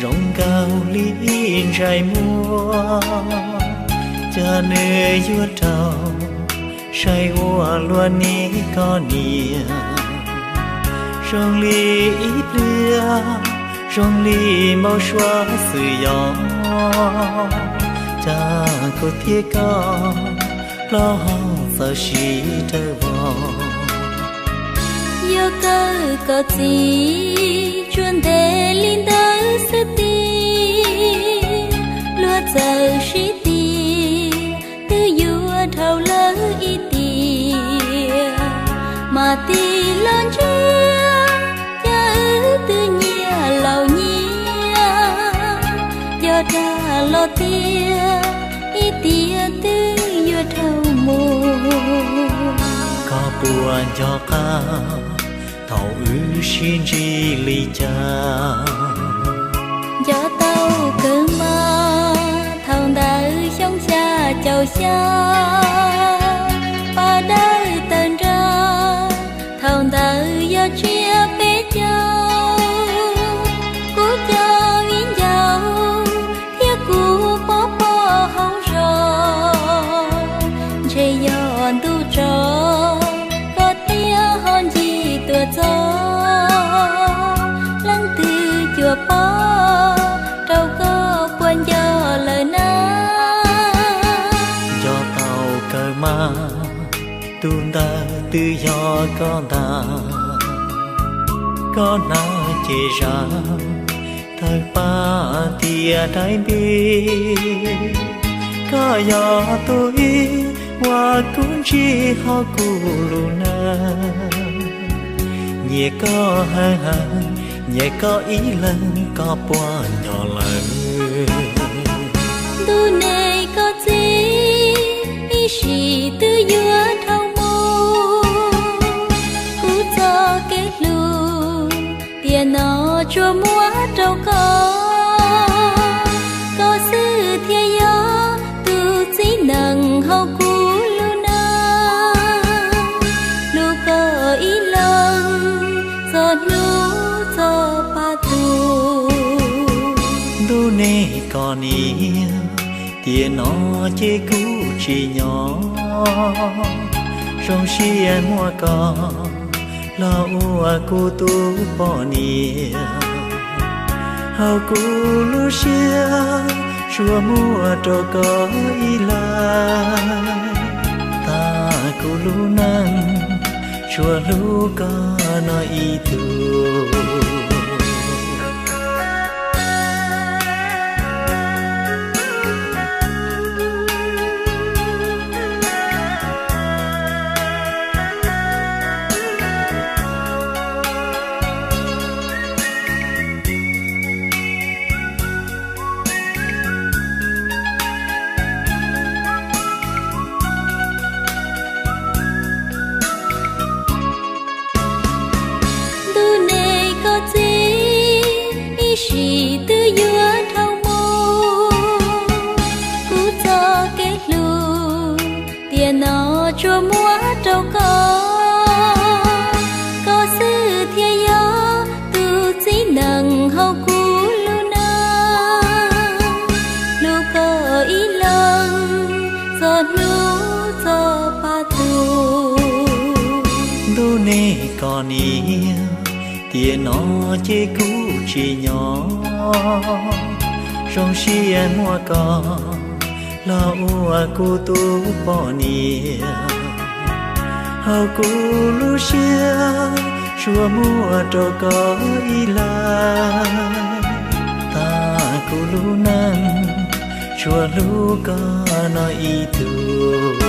Zoo nkaus li ib ntsais muag, cas nws yuav raug saib ua luaj ni koj niam. Zoo li ib pliag, zoo li npau suav xwm yos, cas kuv thiab koj plaub hau txawm sib raws vos. Yog kawm koj txiv tsuas ntev li ntawd xwb tiag, luag txawm sib tiag twb yuav dhau lawm ib tiam. Mas tig los ntsia, cas wb twb nyias laus nyias, yog dag los tiag ib tiam twb yuav dhau mus. Koj puas nco qab thaum wb sib ntsib li cas? Nco tau kawg mas, thaum ntawd xyoo xya caum xya, pab dawb tawg nrag, thaum ntawd yog tsiab peb caug. Kuv cov viv ncaus thiab kuv pog pog hauv zos, ntshe yog ntuj tso koj thiaj ho ncig tuaj txog. Leej twg cuag pog rau koj puas nco lawm na? Nco tau kawg mas, tus ntawd twb yog koj ntag. Koj hnav cev zam tawg paj tiaj daim npib, koj yog tus ib uas kuv ntsib hauv kuv lub neej. Nyiam koj heev heev, nyiam koj ib leeg, koj puas nco lawm? Ntuj nej koj txiv, ib sim twb yuav dhau mus, kuv txoj kev hlub tiam no tsuas muab rau koj. Koj xwb thiaj yog tus txiv neej hauv kuv lub neej, hlub koj ib leeg txog hnub txog paj tus. Ntuj nej koj niam, tiam no ces kuv tsis nyob, zoo siab muaj koj los ua kuv tus poj niam. Hauv kuv lub siab tsuas muaj rau koj ib leeg, tag kuv lub neej tsuas hlub koj no ib tug. Ntuj nej koj txiv, ib sim twb yuav dhau mus, kuv txoj kev hlub tiam no tsuas muab rau koj. Koj xwb thiaj yog tus txiv neej hauv kuv lub neej, hlub koj ib leeg txog hnub txog paj tus. Ntuj nej koj niam, tiam no ces kuv tsis nyob, zoo siab muaj koj los ua kuv tus poj niam. Hauv kuv lub siab tsuas muaj rau koj ib leeg, tag kuv lub neej tsuas hlub koj no ib tug.